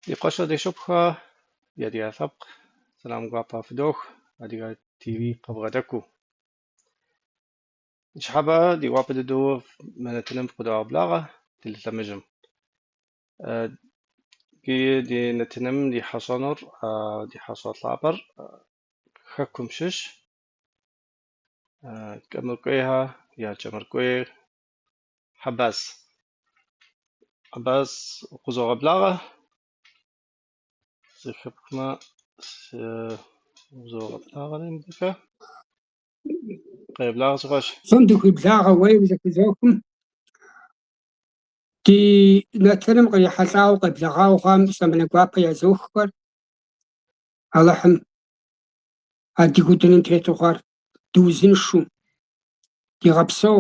Ди къуэшхэ, ди шыпхъухэ, ди адыгэ лъэпкъ, сэлам гуапэ фыдох, Адыгэ ТВ къыбгъэдэкӏыу. Ныщхьэбэ ди гуапэ дыдэу мы нэтыным фыкъыдогъэблагъэ телелъэмыжым. Иджы ди нэтыным ди хьэщӏэнур, ди хьэщӏэ лъапӏэр хэкум щыщ Кӏэмыркӏуейхэ я Кӏэмыркӏуей Хьэбас. Хьэбас укъызогъэблагъэ. Зэхэпхмэ, узогъэблагъэри мыбыкӏэ. Къеблагъэ, си къуэш. Фӏым дыхуиблагъэ уэри узэхызохым. Ди нэтыным кърихьэлӏауэ къеблэгъауэ хъуам сэлам гуапэ язоххэр. Алыхьым адыгэу дунейм тету хъуар дыузыншэу дигъэпсэу,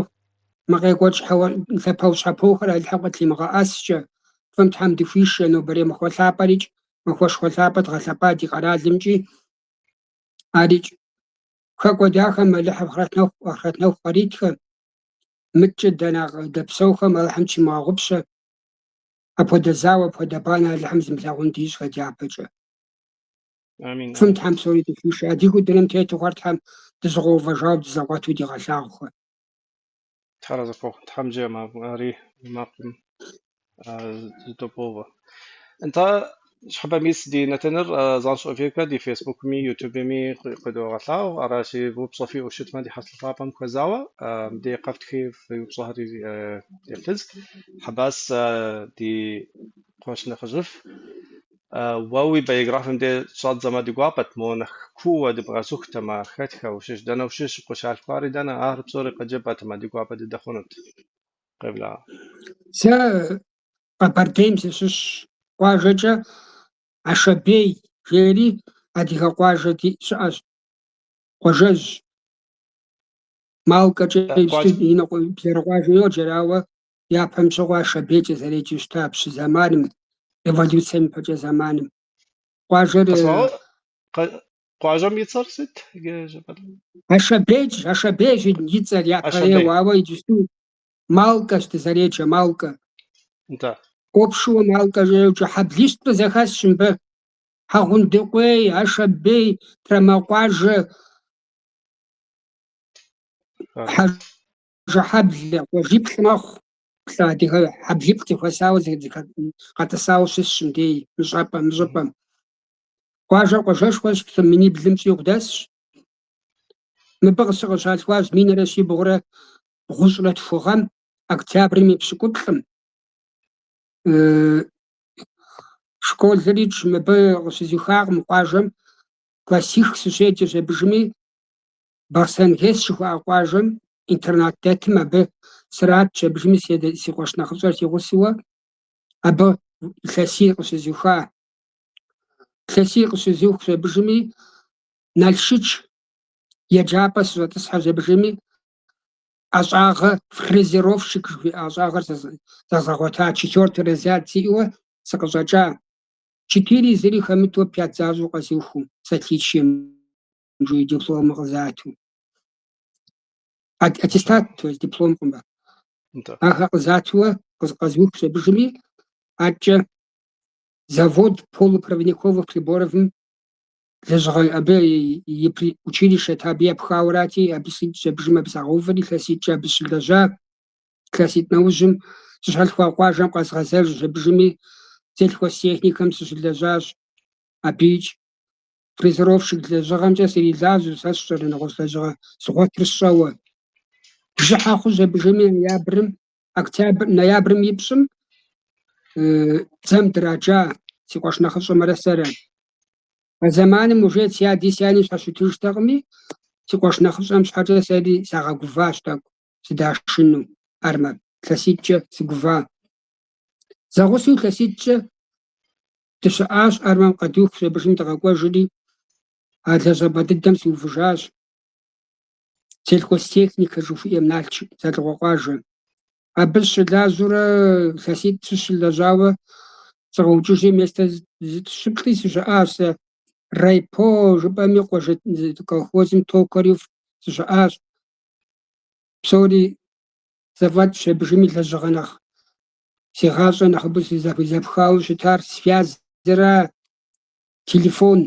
мы къекӏуэкӏ лъэпэущхьэпохэр Алыхьым къытлъимыгъэӏэскӏэ, фӏым Тхьэм дыхуишэ нобэрей махуэ лъапӏэрикӏ, махуэшхуэ лъапӏэ дгъэлъэпӏа ди къэралымкӏи, арикӏ хэкӏуэдахэм Алыхьым ахърэт нэху къаритхэ, мыткӏэ дэна дэпсэухэм Алыхьым тщимыгъэгъупщэ, апхуэдэ зауэ, апхуэдэ банэ Алыхьым зымылъагъун дищӏхэ дяпэкӏэ. Амин. Фӏым Тхьэм псори дыхуишэ. Адыгэу дунейм тету хъуар Тхьэм дызэкъуэувэжауэ дызэкъуэту дигъэлъагъухэ. Тхьэр арэзы къыпхухъу. Тхьэм жиӏэмэ, ари уи макъым зыдобоувэ. Нтӏэ, ныщхьэбэ мис ди нэтыныр занщӏэу эфиркэ ди Фейсбукми Ютубми къыдогъэлъагъу. Аращи, упщӏэ фиӏэу щытмэ, ди хьэщӏэ лъапӏэм хуэзауэ, мыбдеж къэфтхи фи упщӏэхэри еплъынщ. Хьэбас ди къуэш нэхъыжьыф. Уэ уи биографием де щӏэддзэмэ ди гуапэт, мо нэхъ кууэ дыбгъэцӏыхутэмэ, хэтхэ ущыщ, дэнэ ущыщ, укъыщалъхуари дэнэ, ахэр псори къыджепӏэтэмэ, ди гуапэ дыдэ хъунут. Къеблагъэ. Сэ Къэбэрдейм сыщыщ къуажэкӏэ Ашэбей жери адыгэ къуажэ ди щыӏэщ, къуажэжь. Малкэкӏэ зэрыкъуажэ йоджэр, ауэ япэм щыгъуэ Ашэбейкӏэ зэреджэу щыта пщы зэманым, революцэм ипэкӏэ зэманым. Къуажэр Къуажэм и цӏэр сыт? Ашэбейщ, Ашэбейщ и цӏэр япэрейуэ, ауэ иджысту Малкэщ дызэреджэ, Малкэ. Нтӏэ. Общэу Малкэ жеӏэкӏэ хьэблищтӏ зэхэсщ мыбы. Хьэгъундыкъуей, Ашэбей, Трамэкъуажэ, Хьэжыхьэблэ, къуажиплӏ мэхъу. Плӏы адыгэ хьэблиплӏ зэхуэсауэ къэтӏысауэ щысщ мыбдей, мы щӏыпӏэм, мы щӏыпӏэм. Къуажэр къуажэшхуэщ, лӏы миниблым щӏигъу дэсщ. Мыбы сыкъыщалъхуащ минрэ щибгъурэ бгъущӏрэ тху гъэм, октябрым и пщыкӏуплӏым. Школырикӏ мыбы къыщызухакъым къуажэм, классих сыщеджэщ абыжми, Бахъсэн ГЭС жыхуаӏэ къуажэм интернат дэтым абы сратщ, абыжми си къуэш нэхъыщӏэр си гъусэуэ, абы илъэсий къыщызуха. Илъэсий къыщызухщ абыжми, Налшыч еджапӏэ сыщӏэтӏысхьэщ абыжми, ӏэщӏагъэ фрезеровщик жыхуиӏэ ӏэщӏагъэр зэзгъэгъуэта четвертый разряд сиӏэуэ сыкъыщӏэкӏа. Четыре зыри хэмыту пять защӏэу къэзухыу, с отличием жи дипломыр къызату. Аттестат, то есть дипломкъым. Ахэр къызатуэ къэзухщ абыжми, аткӏэ завод полупроводниковых приборовым лэжьыгъэ абы и училищэт абы епхауэрати, абы сикӏщ абыжым абы сагъэувэри илъэситӏкӏэ абы щылэжьа. Илъэситӏ нэужьым сыщалъхуа къуажэм къэзгъэзэжщ абыжми сельхозтехникэм сыщылэжьащ. Абыикӏ фрезеровщик лэжьыгъэмкӏэ срилажьэу, сэ сщӏэрэ нэгъуэщӏ лэжьыгъэ згъуэтыр сщӏэуэ. Бжьыхьэ хъущ абыжми ноябрым, октябрь, ноябрым и пщӏым дзэм драджа си къуэш нэхъыщӏэмрэ сэрэ. А зэманым уже си ади си ани щхьэщытыжтэкъыми, си къуэш нэхъыщӏэм щхьэкӏэ сэри сагъэгуващ тӏэкӏу сыдашыну армэм. Илъэситӏкӏэ сыгува. Зэгъусэу илъэситӏкӏэ дыщыӏащ, армэм къэдухщ, абыжым дыкъэкӏуэжри, а лэжьапӏэ дыдэм сыувыжащ. Сельхозтехникэ жыхуиӏэм Налшык, Дзэлыкъуэ къуажэ. Абы сыщылажьэурэ илъэситӏ сыщылэжьауэ сыкъыӏукӏыжри место зыщыплӏи сыщыӏащ сэ. Райпо жыпӏэми къуажэ колхозым токарю сыщыӏащ. Псори зэфӏэкӏщ, абыжми лэжьыгъэ нэхъ си гъащӏэ нэхъыбэу сызэпхауэ щытар связь згъэхьэзыра телефон,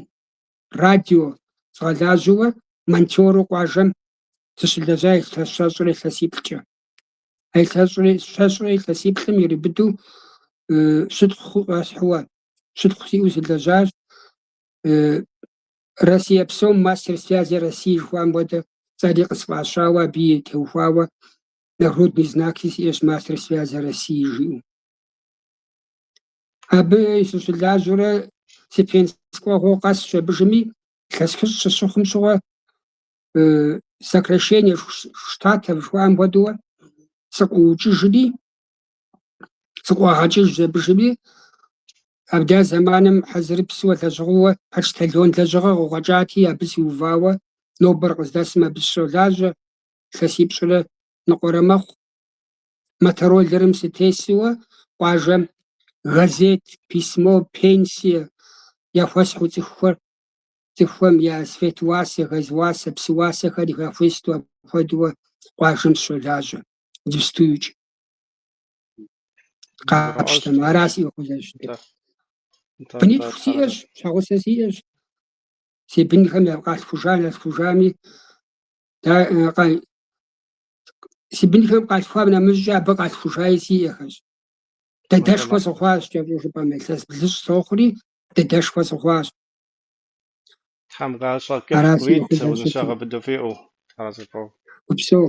радио згъэлажьэуэ монтёру къуажэм сыщылэжьа илъэс щэщӏрэ илъэсиплӏкӏэ. А илъэс щэщӏрэ илъэсиплӏым ириубыдэу щытхъу къэсхьыуэ, щытхъу сиӏэу сылэжьащ. Россия псом мастер связи России жыхуаӏэм хуэдэ цӏэри къысфӏащауэ, абы и теухуауэ нагрудный знаки сиӏэщ мастер связи России жиӏэу. Абы сыщылажьэурэ си пенс кӏуэгъуэу къэсщ абыжми, илъэс хыщӏ сыщыхъум щыгъуэ сокращение штатов жыхуаӏэм хуэдэуэ сыкъыӏукӏыжри, сыкъыӏуагъэкӏыжщ абыжми, абдя зэманым хьэзырыпсуэ лэжьыгъэуэ почтальон лэжьыгъэ къыкъуэкӏати, абы сиувауэ нобэр къыздэсым абы сыщолажьэ, илъэсипщӏрэ ныкъуэрэ мэхъу. Мотороллерым сытесуэ къуажэм газет, письмо, пенсие яхуэсхьу цӏыхухэр, цӏыхухэм я свет уасэ, газ уасэ, псы уасэхэр яхуесту апхуэдэуэ къуажэм сыщолажьэ иджыпстуикӏ. Къапщтэмэ, ара си ӏуэхур зэрыщытыр. Бынитху сиӏэщ, щхьэгъусэ сиӏэщ. Си бынхэм я къалъхужа, ялъхужами, си бынхэм къалъхуам нэмыщӏкӏэ абы къалъхужаи сиӏэхэщ. Дадэшхуэ сыхъуащ, кӏэщӏу жыпӏэмэ, илъэс блыщӏ сохъури, дадэшхуэ сыхъуащ. Тхьэм гъащӏэ кӏыхь къуит, узыншагъэ быдэ уиӏэу. Упсэу.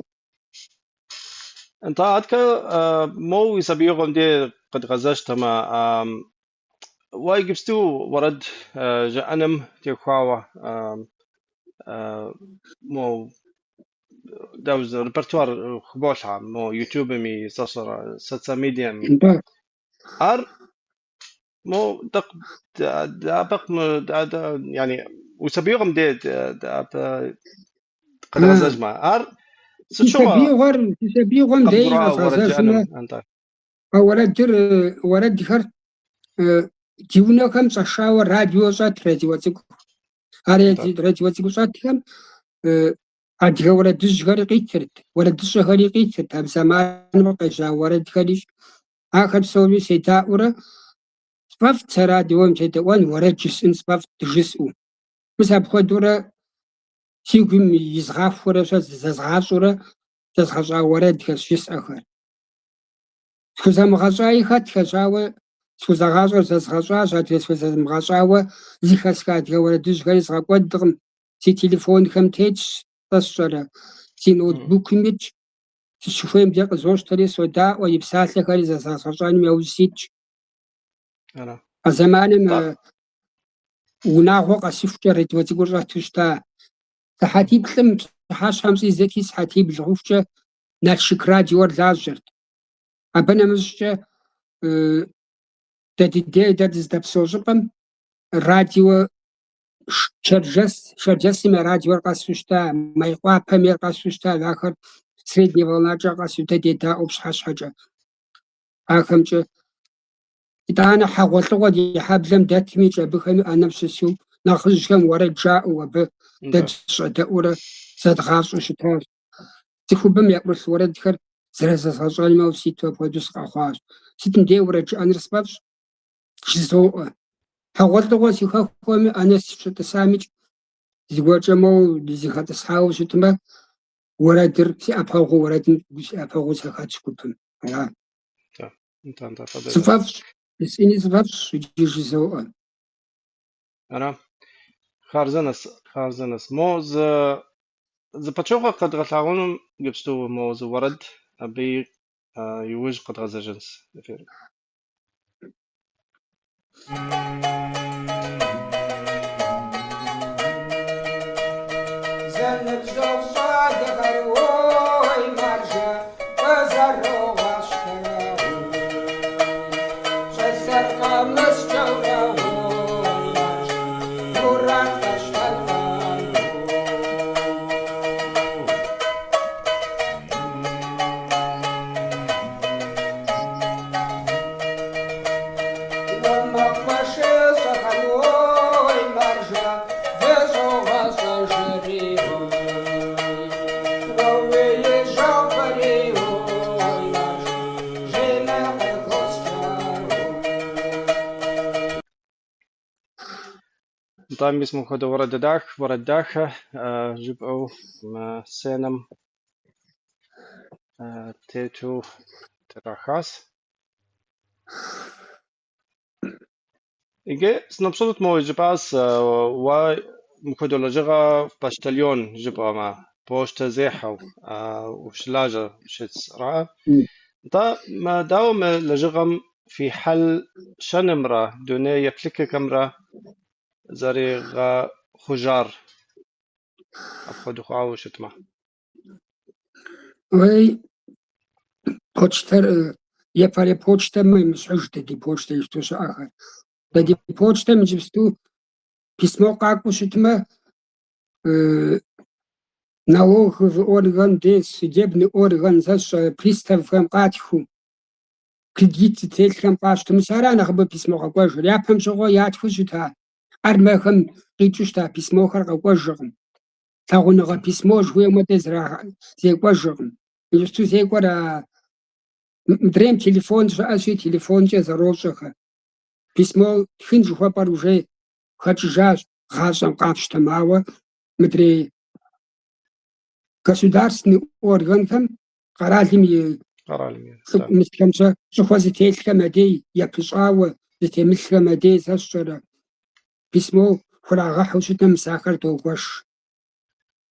Нтӏэ, аткӏэ моуэ уи сабиигъуэм де къэдгъэзэжтэмэ, уэ иджыпсту уэрэд жыӏэным теухуауэ мо дауэ репертуар хыболъхьэ, мо Ютубми, сэ сщӏэрэ, социал медиами. Нтӏэ. Ар мо يعني уи сабиигъуэм де къэдгъэзэжмэ, ар сыт щыгъуэ Си сабиигъуэм деи къыбгурыӏуа уэрэд къэзгъэзэжмэ, жыӏэным, нтӏэ? а уэрэдыр, уэрэдхэр ди унэхэм щӏэшауэ радио щӏэт, радио цӏыкӏу. А Нтӏэ. радио цӏыкӏу щӏэтхэм адыгэ уэрэдыжьхэри къитырт, уэрэдыщӏэхэри къитырт, а зэманым къежьа уэрэдхэри. Ахэр псоми седаӏуэрэ сфӏэфӏт сэ радиом седэӏуэн, уэрэд жысӏэн сфӏэфӏт жысӏэу. Мис апхуэдэурэ си гум изгъахуэрэ сэ зэзгъащӏэурэ зэзгъэщӏа уэрэдхэщ жысӏэхэр. Схузэмыгъэщӏаи хэтхэщ, ауэ схузэгъащӏэр зэзгъэщӏащ, адрей схузэмыгъэщӏауэ зыхэсха адыгэ уэрэдыжьхэри згъэкӏуэдкъым. Си телефонхэм тетщ, сэ сщӏэрэ, си ноутбукым итщ. Сыщыхуейм де къызощтэри содаӏуэ, и псалъэхэри зэзгъэщӏэным яужь ситщ. Ара. А зэманым Нтӏэ. унагъуэ къэсыхукӏэ радио цӏыкӏур щӏэту щыта. Сыхьэтиплӏым пщыхьэщхьэм щӏидзэти, сыхьэтибл хъухукӏэ Налшык радиор лажьэрт. Абы нэмыщӏкӏэ дэ ди дей, дэ дыздэпсэу щӏыпӏэм радио Шэрджэс, Шэрджэсым я радиор къэсу щыта, Майкъуапэм ейр къэсу щыта, ахэр средняя волнакӏэ къэсу дэ дедаӏуэу пщыхьэщхьэкӏэ. Ахэмкӏэ итӏанэ хьэгъуэлӏыгъуэ ди хьэблэм дэтми, абыхэми ӏэнэм щысу нэхъыжьхэм уэрэд жаӏэу абы дэ Нтӏэ. дыщӏэдэӏуурэ зэдгъащӏэу щытащ. Цӏыхубэм яӏурылъ уэрэдхэр зэрызэзгъэщӏэным яужь ситу апхуэдэу сыкъэхъуащ. Сытым дей уэрэд жыӏэныр сфӏэфӏщ, жызоӏэ. Хьэгъуэлӏыгъуэ сыхэхуэми, ӏэнэ сыщытӏысамикӏ, зыгуэркӏэ моуэ дызэхэтӏысхьауэ щытмэ, уэрэдыр си ӏэпэгъуу, уэрэдым си ӏэпэгъуу сыхэтщ гупым. Ара. Нтӏэ, нтӏэ, нтӏэ, фӏы дыдэ. Сфӏэфӏщ, жысӏэни сфӏэфӏщ, иджы жызоӏэ. Ара. Хъарзынэс, хъарзынэс. Мо зы пычыгъуэ къэдгъэлъагъуным иджыпсту мо зы уэрэд, абы иужь къэдгъэзэжынщ эфирым. Зэныбжьэгъу щӏалэхэр, уой, маржэ, къызэрогъащтэрэ, щӏылъэр къэмыскӏэурэ, уой, маржэ, мурад къэщтэнкъэ, Уэ мэкъумэшыщӏэхэр, уой, маржэ, выщӏогъэщӏэжри, уой. Нтӏэ, мис мыпхуэдэ уэрэд дахэ жыпӏэу мы сценэм тету трахащ. Иджы сыноупщӏынут моуэ жыпӏащ, уэ мыпхуэдэ лэжьыгъэ почтальон жыпӏэмэ, пощтэзехьэу ущылажьэ щытщ, ара? Нтӏэ, дауэ мы лэжьыгъэм фи хьэл-щэнымрэ дуней еплъыкӏэмрэ зэригъэхъужар, апхуэдэу хъуауэ щытмэ? Уей, почтэр, япэрей почтэм емыщхьыж дэ ди почтэ иджыпсту щыӏэхэр. Дэ ди почтэм иджыпсту письмо къакӏуэу щытмэ, налоговый орган де, судебный орган, сэ сщӏэрэ, приставхэм къатхыу, кредит зытелъхэм къащтэу. Мис ара нэхъыбэу письмо къэкӏуэжыр. Япэм щыгъуэ ятхыу щыта армэхэм къикӏыу щыта письмохэр къэкӏуэжыркъым. Лъагъуныгъэ письмо жыхуиӏэм хуэдэ зекӏуэжыркъым. Иджыпсту зекӏуэр а мыдрейм телефон щыӏэщи, телефонкӏэ зэрощӏэхэ. Письмо тхын жыхуэпӏэр уже хэкӏыжащ гъащӏэм къапщтэмэ, ауэ мыдрей государственный органхэм къэралым и мыстхэмкӏэ щӏыхуэ зытелъхэм я дей япыщӏауэ, зытемылъхэм я дей сэ сщӏэрэ письмо хурагъэхьу щытмэ, мис ахэр догуэш.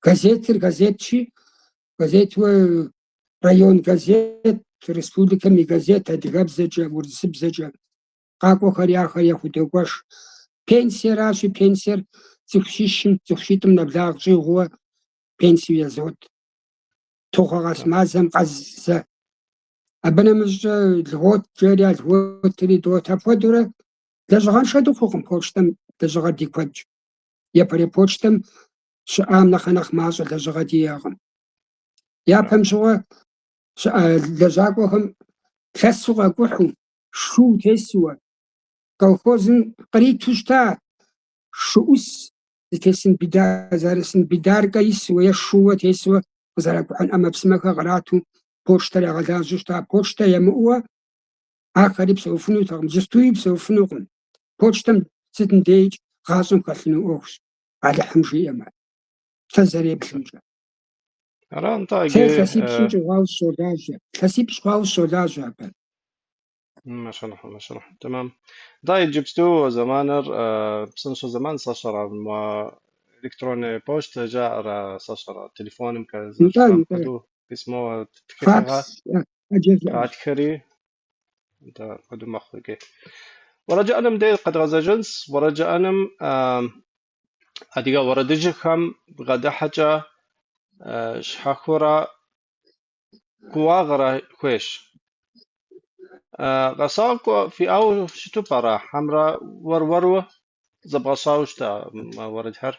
Газетыр газетщи, газетуэ район газет, республикэм и газет адыгэбзэкӏэ, урысыбзэкӏэ къакӏуэхэри ахэр яхудогуэш. Пенсиеращи, пенсиер цӏыху щищым, цӏыху щитӏым нэблагъ щӏигъууэ пенсию язот. Тыгъуэ къэс мазэм къэс зэ. Абы нэмыщӏкӏэ льгот жери а льготри дот. Апхуэдэурэ лэжьыгъэншэ дыхъукъым почтэм лэжьыгъэр ди куэдщ. Япэрей почтэм щыӏам нэхъэ нэхъ мащӏэ лэжьыгъэ диӏэкъым. Япэм щыгъуэ щыӏэ лэжьакӏуэхэм лъэсу къакӏухьу, шу тесуэ, колхозым къриту щыта шы ӏус зытесын зэрысын байдаркэ исуэ е шууэ тесуэ къызэракӏухьын ӏэмэпсымэхэр кърату почтэр ягъэлажьэу щыта. Почтэ ямыӏэуэ ахэри псэуфынутэкъым, иджыпстуи псэуфынукъым. Почтэм сытым дейкӏ гъащӏэм хэлъыну ӏуэхущ, Алыхьым жиӏэмэ, сэ зэреплъымкӏэ. Ара, нтӏэ, Сэ иджы илъэсипщӏым щӏигъуауэ сыщолажьэ. Илъэсипщӏ хъуауэ сыщолажьэ абы. Машаллахь, машаллахь, тэмэм. Нтӏэ, иджыпсту зэманыр псынщӏэ зэман сэ сщӏэрэ, электронная почта жаӏэрэ сэ сщӏэрэ, телефонымкӏэ Нтӏэ, зэрыжыпӏам нтӏэ. хуэдэу письмо тхылъыгъэ Факс ӏэджэ щыӏэщ. къатхэри, нтӏэ, апхуэдэу мэхъу иджы. Уэрэд жыӏэным дей къэдгъэзэжынщ. Уэрэд жыӏэным адыгэ уэрэдыжьхэм бгъэдыхьэкӏэ щхьэхуэрэ кууагърэ хуейщ. Гъэсакӏуэ фиӏауэ щыту пӏэрэ, хьэмэрэ уэр-уэру зэбгъэщӏауэ щыта мы уэрэдхэр?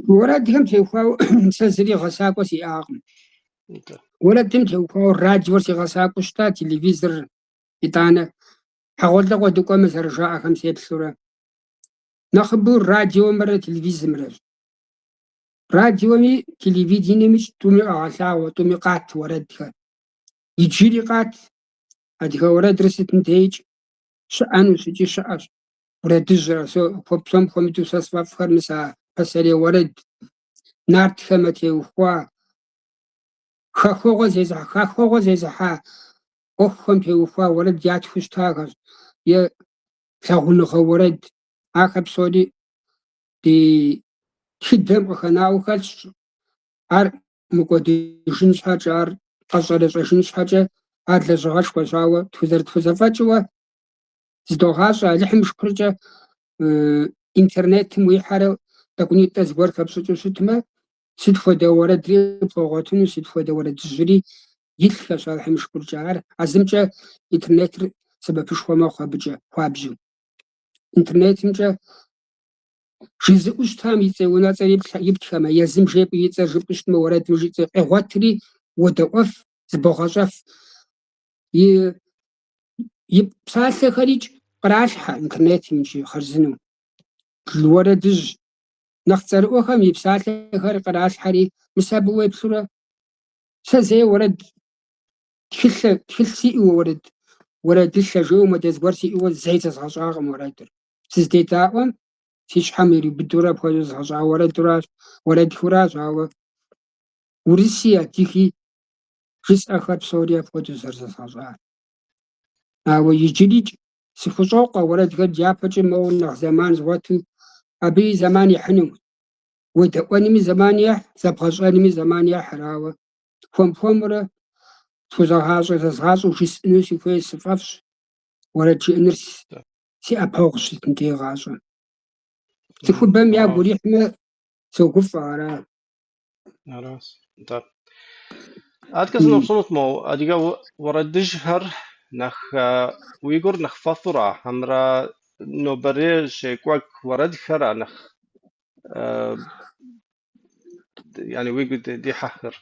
Уэрэдхэм теухуауэ сэ зыри гъэсакӏуэ сиӏакъым. Уэрэдым теухуауэ радиор си гъэсакӏуэу щыта, телевизор, итӏанэ хьэгъуэлӏыгъуэ дыкӏуэмэ зэрыжаӏэхэм сеплъурэ. Нэхъыбэу радиомрэ телевизорымрэщ. Радиоми телевидениеми тӏуми къагъэлъагъуэ, тӏуми къат уэрэдхэр. Иджыри къат адыгэ уэрэдыр сытым дейкӏ щыӏэнущ икӏи щыӏэщ. Уэрэдыжьыр, псом хуэмыдэу сэ сфӏэфӏхэр мис а пасэрей уэрэд, нартхэм ятеухуа, хахуэгъуэ зезыхьа ӏуэхухэм теухуа уэрэд ятхыу щытахэщ, е лъагъуныгъэ уэрэд. Ахэр псори ди тхыдэм къыхэнауэ хэлъщ. Ар мыкӏуэдыжын щхьэкӏэ, ар къэщӏэрэщӏэжын щхьэкӏэ, ар лэжьыгъэшхуэщ, ауэ тхузэрытхузэфӏэкӏыуэ зыдогъащӏэ. Алыхьым шыкуркӏэ интернетым уихьэрэ тӏэкӏунитӏэ зыгуэр хэпщӏыкӏыу щытмэ, сыт хуэдэ уэрэдри пхуэгъуэтыну, сыт хуэдэ уэрэдыжьри илъхэщ Алыхьым шыкуркӏэ. Ар а зымкӏэ интернетыр сэбэпышхуэ мэхъу абыкӏэ хуабжьу. Интернетымкӏэ жызыӏэу щытам и цӏэ унэцӏэр иптхэмэ, езым жепӏэу и цӏэр жыпӏэу щытмэ, уэрэдым жиӏэр къегъуэтри, уодэӏуэф, зыбогъэщӏэф. И псалъэхэрикӏ къралъхьэ интернетым иджы хъарзынэу. Уэрэдыжь нэхъ цӏэрыӏуэхэм и псалъэхэр къралъхьэри, мис абы уеплъурэ, сэ зэи уэрэд тхылъ, тхылъ сиӏэу уэрэд, уэрэдылъэ жиӏэу мыдэ зыгуэр сиӏэу зэи зэзгъэщӏакъым уэрэдыр. Сыздедаӏуэм си щхьэм ириубыдэурэ апхуэдэу згъэщӏа уэрэдуращ, уэрэдхуращ, ауэ урыси адыги жысӏэхэр псори апхуэдэу зэрызэзгъэщӏар. Ауэ иджырикӏ сыхущӏокъу а уэрэдхэр дяпэкӏэ моуэ нэхъ зэман згъуэту, абыи зэман ихьыну. Уедэӏуэнми зэман ехь, зэбгъэщӏэнми зэман ехьыр, ауэ хуэм-хуэмурэ схузэгъащӏэ зэзгъащӏэу жысӏэну сыхуей сыфӏэфӏщ. Уэрэд жыӏэныр си ӏэпэгъущ сытым дей гъащӏэм. Цӏыхубэм ягу ирихьмэ, согуфӏэ, ара. Аращ. Нтӏэ. Адэкӏэ сыноупщӏынут мо адыгэ уэрэдыжьхэр нэхъ уи гур нэхъ фӏэфӏыра, хьэмэрэ нобэрей щекӏуэкӏ уэрэдхэра нэхъ яни уигу дихьэхыр?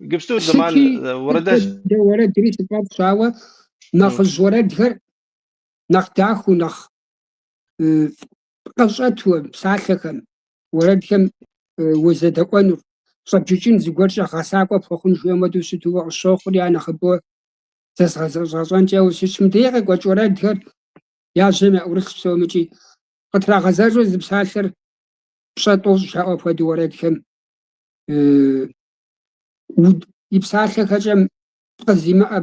Иджыпсту зэман Сыти уэрэдыжь. хуэдэ уэрэдри сыфӏэфӏщ, ауэ нэхъыжь уэрэдхэр нэхъ дахэу, нэхъ къыщӏэту псалъэхэм, уэрэдхэм узэдэӏуэнур, щӏэбджыкӏын зыгуэркӏэ гъэсакӏуэ пхуэхъун жиӏэм хуэдэу щыту къысщохъури, ар нэхъыбэу зэзгъэщӏэнкӏэ щытщ. Мыдрей къекӏуэкӏ уэрэдхэр я жьэм яӏурылъ псомикӏи къытрагъэзэжу зы псалъэр пщӏэ тӏощӏ жаӏэу апхуэдэ уэрэдхэм и псалъэхэкӏэ пкъы зимыӏэ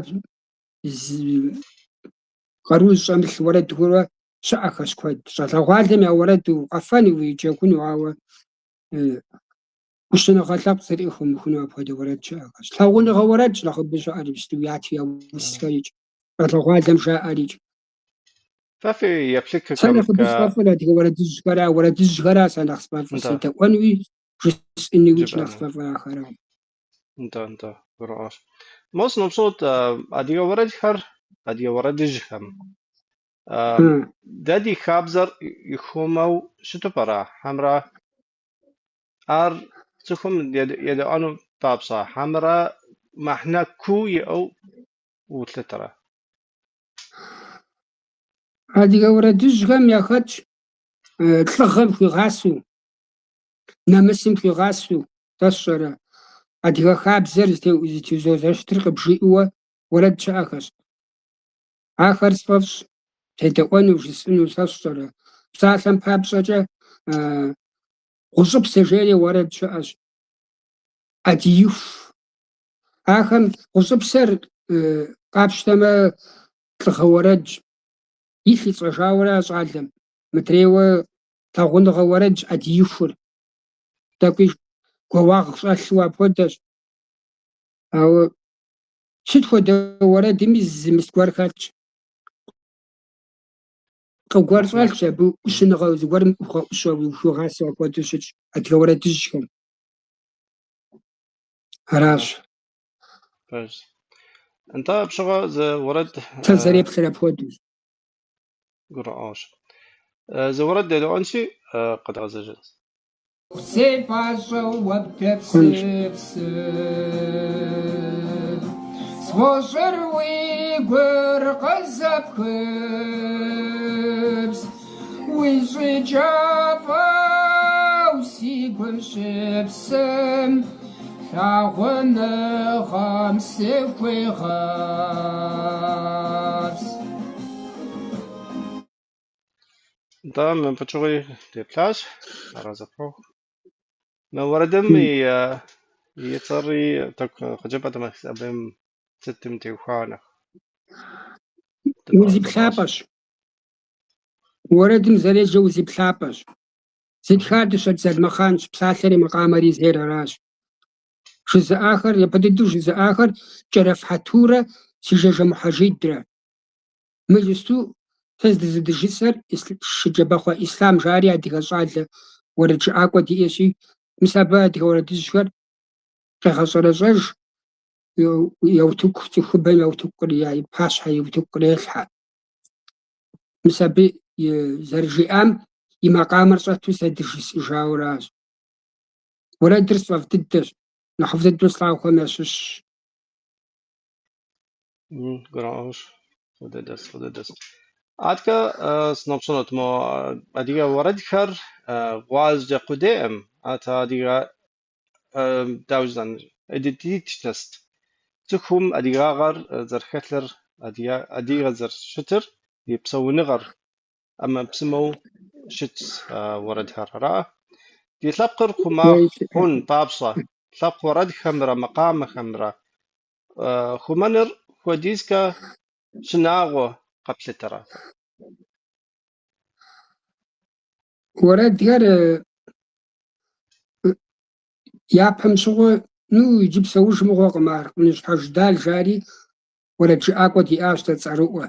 къару зыщӏэмылъ уэрэдхурэ щыӏэхэщ куэд. Щӏалэгъуалэм я уэрэду къэфэну, джэгуну, ауэ ӏущыныгъэ лъэпкъ зыри къыхыумыхыну апхуэдэ уэрэд щыӏэхэщ. Лъагъуныгъэ уэрэдщ нэхъыбэу щыӏэр иджыпсту ятх яусхэрикӏ, щӏалэгъуалэм жаӏэрикӏ. Фэ фи Сэ еплъыкӏэхэмкӏэ нэхъыбэу сфӏэфӏыр адыгэ уэрэдыжьхэра, уэрэдыжьхэра сэ нэхъ сфӏэфӏыр, Нтӏэ. седэӏуэнуи, жысӏэнуикӏ нэхъ жыпӏэну. сфӏэфӏыр ахэра. Нтӏэ, нтӏэ, гурыӏуащ. Мо сыноупщӏынут, адыгэ уэрэдхэр, адыгэ уэрэдыжьхэм дэ ди хабзэр ихъумэу щыту пӏэрэ, хьэмэрэ ар цӏыхум едэӏуэну папщӏэ, хьэмэрэ мыхьэнэ куу иӏэу улъытэрэ? Адыгэ уэрэдыжьхэм яхэтщ лӏыгъэм хуигъасэу, нэмысым хуигъасэу, сэ сщӏэрэ, адыгэ хабзэр зытезуэзэщтыр къыбжиӏэуэ уэрэд щыӏэхэщ. Ахэр сфӏэфӏщ, тедэӏуэну, жысӏэну, сэ сщӏэрэ. Псалъэм папщӏэкӏэ, Гъущӏыпсэ жери уэрэд щыӏэщ. Ӏэдииху. Ахэм гъущӏыпсэр къапщтэмэ, лӏыгъэ уэрэдщ. Илъ ищӏэжауэра щӏалэм. Мыдрейуэ лъагъуныгъэ уэрэдщ Ӏэдиихур. Тӏэкӏуи гуауагъ щӏэлъу апхуэдэщ. Ауэ сыт хуэдэ уэрэдми зы мыс гуэр хэлъщ. Пкъы гуэр щӏэлъщ, абы ӏущыныгъэ зыгуэрым ухуигъэӏущу, ухуигъасэу апхуэдэу щытщ адыгэ уэрэдыжьхэм. Аращ. Пэжщ. Нтӏэ, апщыгъуэ зы уэрэд Сэ зэреплъыр апхуэдэущ. Гурыӏуащ. Зы уэрэд дедэӏуэнщи, къэдгъэзэжынщ. Сепӏащӏэу уэ бдэпсыпсым, Сфӏощӏыр уи гур къызэпхыпс, Уи щӏыкӏафӏэу си гум щыпсым, Лъагъуныгъэм сыхуегъэпс. Нтӏэ, мыбы щыгъуи деплъащ, арэзы пхуохъу. Мы уэрэдым и цӏэри тӏэкӏу къыджепӏэтэмэ, абым сытым теухуауэ нэхъ Узиплъапӏэщ. Уэрэдым зэреджэ узиплъапӏэщ. Зытхар Дыщэкӏ Залмыхъанщ, псалъэри макъамэри зейр аращ. Жызыӏахэр, япэ дыдэу жызыӏахэр Кӏэрэф Хьэтурэ Сыжажэ Мухьэжидрэ. Мы иджыпсту сэ здызыдыжысӏэр Шыкӏэбахъуэ Ислъам жари адыгэ щӏалэ уэрэджыӏакӏуэ диӏэщи, мис абы адыгэ уэрэдыжьхэр къегъэщӏэрэщӏэж, я утыку, цӏыхубэм я утыку я пащхьэ и утыку кърелъхьэ. Мис абы зэрыжиӏам и макъамэр щӏэту сэ дыжысӏыжауэращ. Уэрэдыр сфӏэфӏ дыдэщ, нэхъыфӏ дыдэу слъагъухэм ящыщщ. Гурыӏуащ. Фӏы дыдэщ, фӏы дыдэщ. Адэкӏэ сыноупщӏынут, мо адыгэ уэрэдхэр гъуазджэ къудейкъым, атӏэ адыгэ, дауэ жысӏэн, идентичность. Цӏыхум адыгагъэр зэрыхэлъыр, адыгэ зэрыщытыр, и псэуныгъэр. ӏэмэпсымэу щытщ уэрэдхэр, ара? Ди лъэпкъыр хъума хъун папщӏэ, лъэпкъ уэрэдхэмрэ макъамэхэмрэ хъумэныр хуэдизкӏэ шынагъуэу къэплъытэрэ? Уэрэдхэр япэм щыгъуэ, ну, иджы псэуж мыгъуэкъым ар, Къуныжь Хьэждал жари уэрэд жыӏакӏуэ диӏащ дэ цӏэрыӏуэ.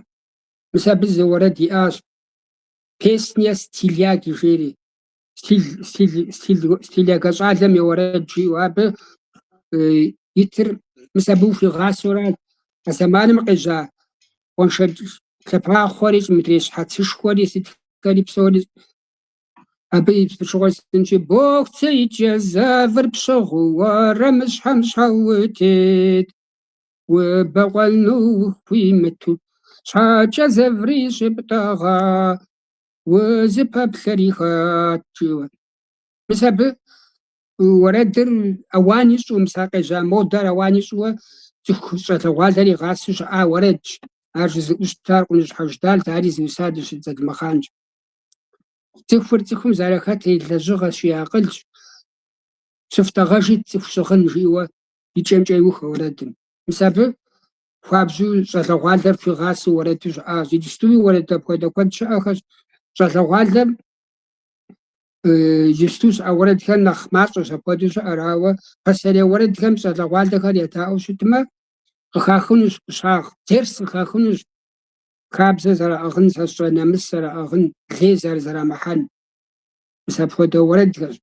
Мис абы зы уэрэд иӏащ, Песня стиляги жери, стилягэ щӏалэм и уэрэд жиӏэу. Абы итыр мис абы ухуигъасэурат. А зэманым къежьа гъуэншэдж лъэпахъуэри, мыдрей щхьэцышхуэри, сытхэри псори абы и пычыгъуэ сытынщи, бохуцеикӏэ зэвыр пщыгъыу уэрамыщхьэм щхьэ утет, убэкъуэну ухуимыту, щхьэкӏэ зэври щыптӏэгъа, узыпэплъэри хэт, жиӏэу. Мис абы уэрэдыр ауан ищӏу, мис а къежьа модэр ауан ищӏуэ цӏыху щӏалэгъуалэр игъасэу щыӏа уэрэдщ. Ар жызыӏэу щытар Къуныжь Хьэждалт, ари зыусар Дыщэкӏ Залымхъанщ. Цӏыхур цӏыхум зэрыхэтыр и лэжьыгъэщ, и акъылщ. Щыфтӏэгъэжи цӏыху щыгъын жиӏэуэ и кӏэмкӏэ иух уэрэдым. Мис абы хуабжьу щӏалэгъуалэр хуигъасэу уэрэду щыӏащ. Иджыстуи уэрэд апхуэдэ куэд щыӏэхэщ. Щӏалэгъуалэм иджысту щыӏэ уэрэдхэр нэхъ мащӏэщ апхуэдэу щыӏэр, ауэ пасэрей уэрэдхэм щӏалэгъуалэхэр едаӏуэу щытмэ, къыхахынущ ӏущагъ, дерс къыхахынущ, хабзэ зэраӏыгъын, сэ сщӏэ нэмыс зэраӏыгъын, лей зэрызэрамыхьэн. Мис апхуэдэ уэрэдхэщ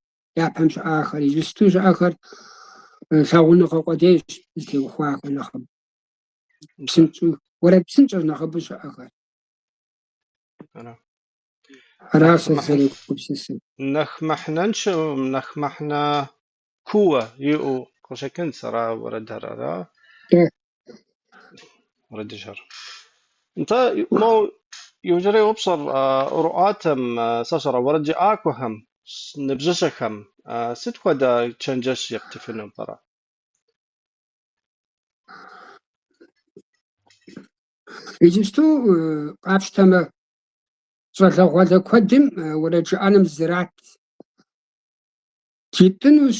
япэм щыӏахэр, иджысту щыӏэхэр лъагъуныгъэ къудейщ зытеухуахэр нэхъыбэу. Псынщӏэу, уэрэд псынщӏэщ нэхъыбэу щыӏэхэр. Аращ сэ сызэрегупсысыр. Нэхъ мыхьэнэншэу, нэхъ мыхьэнэ кууэ иӏэу къыщӏэкӏынщ ара уэрэдхэр, ара? Уэрэдыжьхэр. Нтӏэ, мо иужьрей упщӏэр ӏуэрыӏуатэм, сэ сщӏэрэ, уэрэджыӏакӏуэхэм, ныбжьыщӏэхэм сыт хуэдэ чэнджэщ ептыфыну пӏэрэ? Иджысту къапщтэмэ, щӏалэгъуалэ куэдым уэрэд жыӏэным зрат. Жытӏынущ,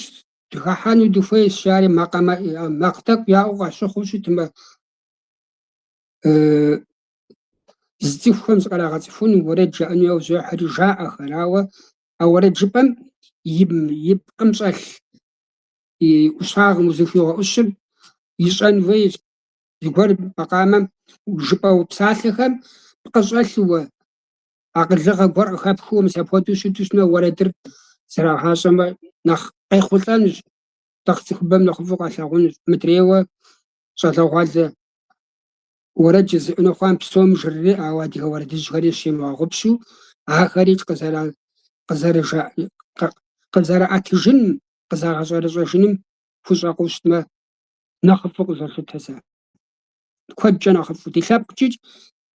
дыхыхьэну дыхуейщ, жари макъамэ, макъ тӏэкӏу яӏэу къащыхъуу щытмэ, зы цӏыхухэм зыкърагъэцӏыхуну, уэрэд жаӏэну яужь йохьэри жаӏэхэр, ауэ а уэрэд жыпӏэм и пкъым щӏэлъ и ӏущагъым узыхуигъэӏущыр ищӏэн хуейщ. Зыгуэр макъамэм жыпӏэ псалъэхэм пкъы щӏэлъыуэ, акъылыгъэ гуэр къыхэпхыуэ мис апхуэдэу щыту щытмэ, уэрэдыр зэрагъащӏэмэ нэхъ къехъулӏэнущ, нэхъ цӏыхубэм нэхъыфӏу къалъагъунущ. Мыдрейуэ щӏалэгъуалэ уэрэд жызыӏэну хъуам псом жрыреӏэ, ауэ адыгэ уэрэдыжьхэри щимыгъэгъупщу, ахэри къызэраӏэтыжыным, къызэрагъэщӏэрэщӏэжыным хущӏэкъуу щытмэ, нэхъыфӏу къызолъытэ сэ. Куэдкӏэ нэхъыфӏу. Ди лъэпкъкӏи,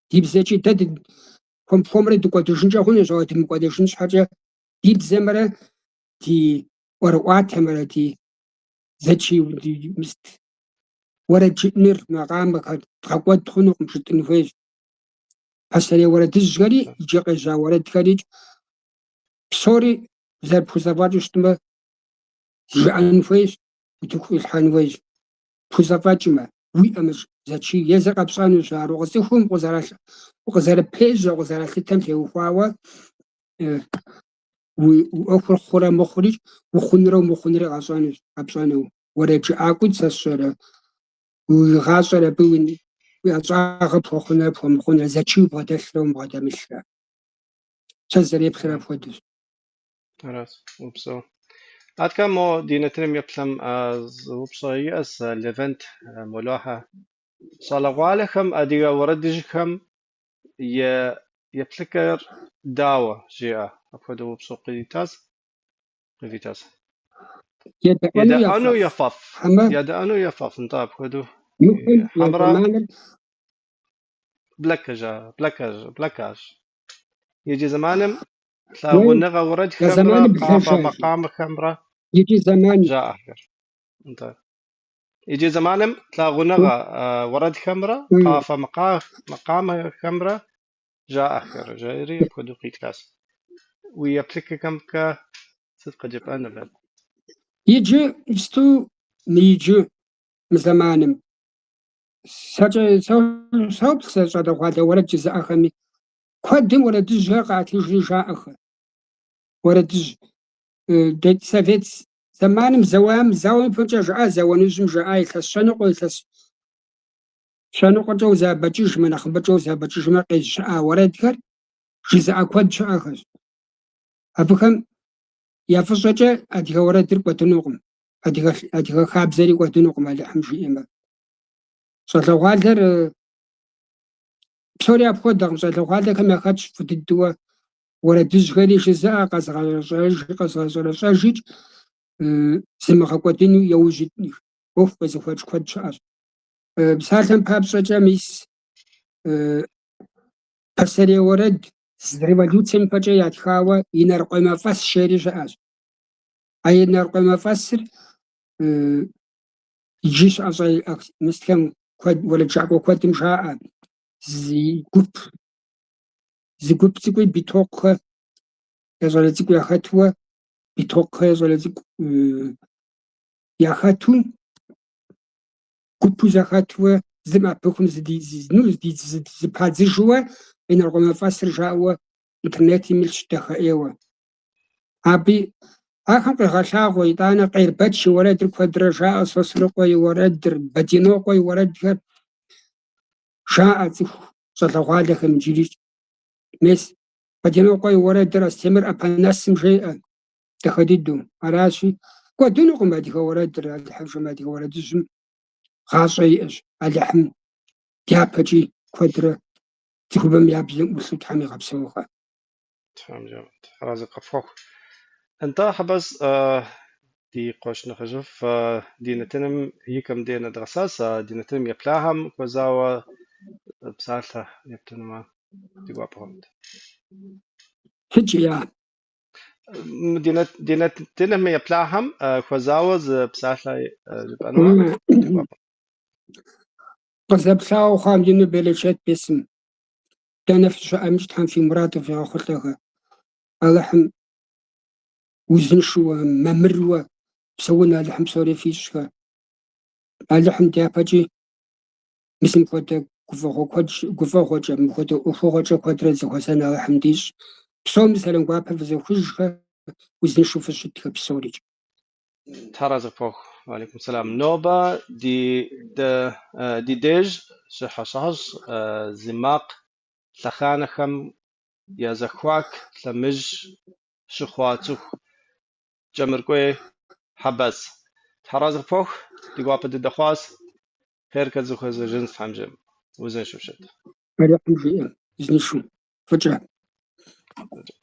ди бзэкӏи дэ хуэм-хуэмурэ дыкӏуэдыжынкӏэ хъунущ, ауэ дымыкӏуэдыжын щхьэкӏэ ди бзэмрэ ди ӏуэрыӏуатэмрэ ди зэчий уэрэд жыӏэныр, макъамэхэр дгъэкӏуэд хъунукъым жытӏэн хуейщ. Пасэрей уэрэдыжьхэри, иджы къежьа уэрэдхэри псори зэрыпхузэфӏэкӏыу щытмэ, жыӏэн хуейщ, утыку къилъхьэн хуейщ. Пхузэфӏэкӏмэ, уиӏэмэ зэчий, езыр къэпщӏэнущ ар. Укъыцӏыхум укъызэрыпежьэ, укъызэралъытэм теухуауэ уи ӏуэхур хъурэ мыхъури, ухъунрэ умыхъунри къащӏэнущ, къэпщӏэну. Уэрэд жыӏакӏуи сэ сщӏэрэ, уи гъащӏэр абы уи ӏэщӏагъэ пхуэхъунрэ пхуэмыхъунрэ, зэчий убгъэдэлърэ умыбгъэдэмылърэ. Сэ сызэреплъыр апхуэдэщ. Аращ, упсэу. Аткӏэ мо ди нэтыным еплъым зы упщӏэ иӏэщ Левент Молохьэ. Щӏалэгъуалэхэм адыгэ уэрэдыжьхэм я еплъыкӏэр дауэ? Жеӏэ, апхуэдэ упщӏэ къыдитащ. Къывитащ. Едэӏуэну Едэӏуэну яфӏэфӏ. яфӏэфӏ. Хьэмэ Едэӏуэну яфӏэфӏ, нтӏэ, апхуэдэу. мыхэм я Хьэмэрэ зэманыр блэкӏыжа, блэкӏэж, блэкӏащ. Иджы зэманым уей, лъагъуныгъэ я уэрэдхэмрэ зэманыр къафэ блэжа жи. макъамэхэмрэ Иджы зэман жаӏэхэр. Нтӏэ. Иджы зэманым лъагъуныгъэ уэрэдхэмрэ къафэ макъамэхэмрэ Жаӏэхэр, жаӏэри апхуэдэу къитхащ. Уи еплъыкӏэхэмкӏэ сыт къыджепӏэн абы? Иджы, иджыпсту, мы иджы, мы зэманым, сэкӏэ соплъ сэ щӏалэгъуалэ уэрэд жызыӏэхэми, куэдым уэрэдыжьхэр къатыжри жаӏэхэ. Уэрэдыжь совет зэманым зэуам, зауэм ипэкӏэ жаӏа, зауэ нэужьым жаӏа илъэс щэныкъуэ, илъэс щэныкъуэкӏэ узэӏэбэкӏыжмэ, нэхъыбэкӏэ узэӏэбэкӏыжмэ къежьа уэрэдхэр жызыӏэ куэд щыӏэхэщ. Абыхэм я фӏыщӏэкӏэ адыгэ уэрэдыр кӏуэдынукъым, адыгэ хабзэри кӏуэдынукъым, Алыхьым жиӏэмэ. Щӏалэгъуалэр псори апхуэдэкъым, щӏалэгъуалэхэм яхэтщ фӏы дыдэу уэрэдыжьхэри жызыӏэ, къэзыгъэщӏэрэщӏэжикӏ, зымыгъэкӏуэдыну яужь ит ӏуэху къезыхуэкӏ куэд щыӏэщ. Псалъэм папщӏэкӏэ, мис пасэрей уэрэд революцэм ипэкӏэ ятхауэ Инарыкъуей мафӏэс жери щыӏэщ. А Инарыкъуей мафӏэсыр иджы щыӏэ мислъэм куэд, уэрэджыӏакӏуэ куэдым жаӏэ зы гуп цӏыкӏуи Битокъухэ я щӏалэ цӏыкӏу яхэтуэ, Битокъухэ я щӏалэ цӏыкӏу яхэту, гупу зэхэтуэ, зым ӏэпыхум зыпадзыжуэ, Инарыкъуей мафӏэсыр жаӏэуэ интернетым илъщ дахэӏейуэ. Абы ахэм къегъэлъагъуэ итӏанэ Къербэч и уэрэдыр куэдрэ жаӏэ, Сосрыкъуэ и уэрэдыр, Бадинокъуэ и уэрэдхэр жаӏэ цӏыху щӏалэгъуалэхэм иджыри. Мес, Бадинокъуэ и уэрэдыр Астемыр ӏэпэнэсым жеӏэ дахэ дыдэу. Аращи, кӏуэдынукъым адыгэ уэрэдыр, Алыхьым жиӏэмэ, адыгэ уэрэдыжьым гъащӏэ иӏэщ. Алыхьым дяпэкӏи куэдрэ цӏыхубэм я бзэм ӏулъу Тхьэм игъэпсэухэ. Тхьэм жиӏэмэ, арэзы къыфхуэхъу. Нтӏэ, Хьэбэз, ди къуэш нэхъыжьыфӏ ди нэтыным и кӏэм де нэдгъэсащ, ди нэтыным еплъахэм хуэзауэ псалъэ ептынумэ, ди гуапэ хъунт. Сыт жиӏа? Ди нэтыным еплъахэм хуэзауэ зы псалъэ жыпӏэнумэ, ди гуапэ. Къызэплъауэ хъуам ину берычэт бесын. Дэнэ фыщыӏэмикӏ Тхьэм фи мурад къывигъэхъулӏэхэ. Алыхьым узыншэуэ, мамыруэ псэун Алыхьым псори фищӏхэ. Алыхьым дяпэкӏи мис мыпхуэдэ гуфӏэгъуэ куэд, гуфӏэгъуэкӏэ, мыпхуэдэ ӏуэхугъуэкӏэ куэдрэ зэхуэзэн Алыхьым дищӏ. Псоми сэлам гуапэ фызохыжхэ, узыншэу фыщытхэ псорикӏ. Тхьэр арэзы къыпхуэхъу. Уалейкум сэлам. Нобэ ди деж щыхьэщӏащ зи макъ лъэхъэнэхэм я зэхуаку лъэмыж щыхъуа цӏыху Кӏэмыргуей Хьэбэз. Тхьэр арэзы къыпхуэхъу, ди гуапэ дыдэ хъуащ. Хъеркӏэ дызэхуэзэжынщ, Тхьэм жиӏэм. Узыншэу щыт. Алыхьым жиӏэм, узыншэу, фӏыкӏэ. Фӏыкӏэ.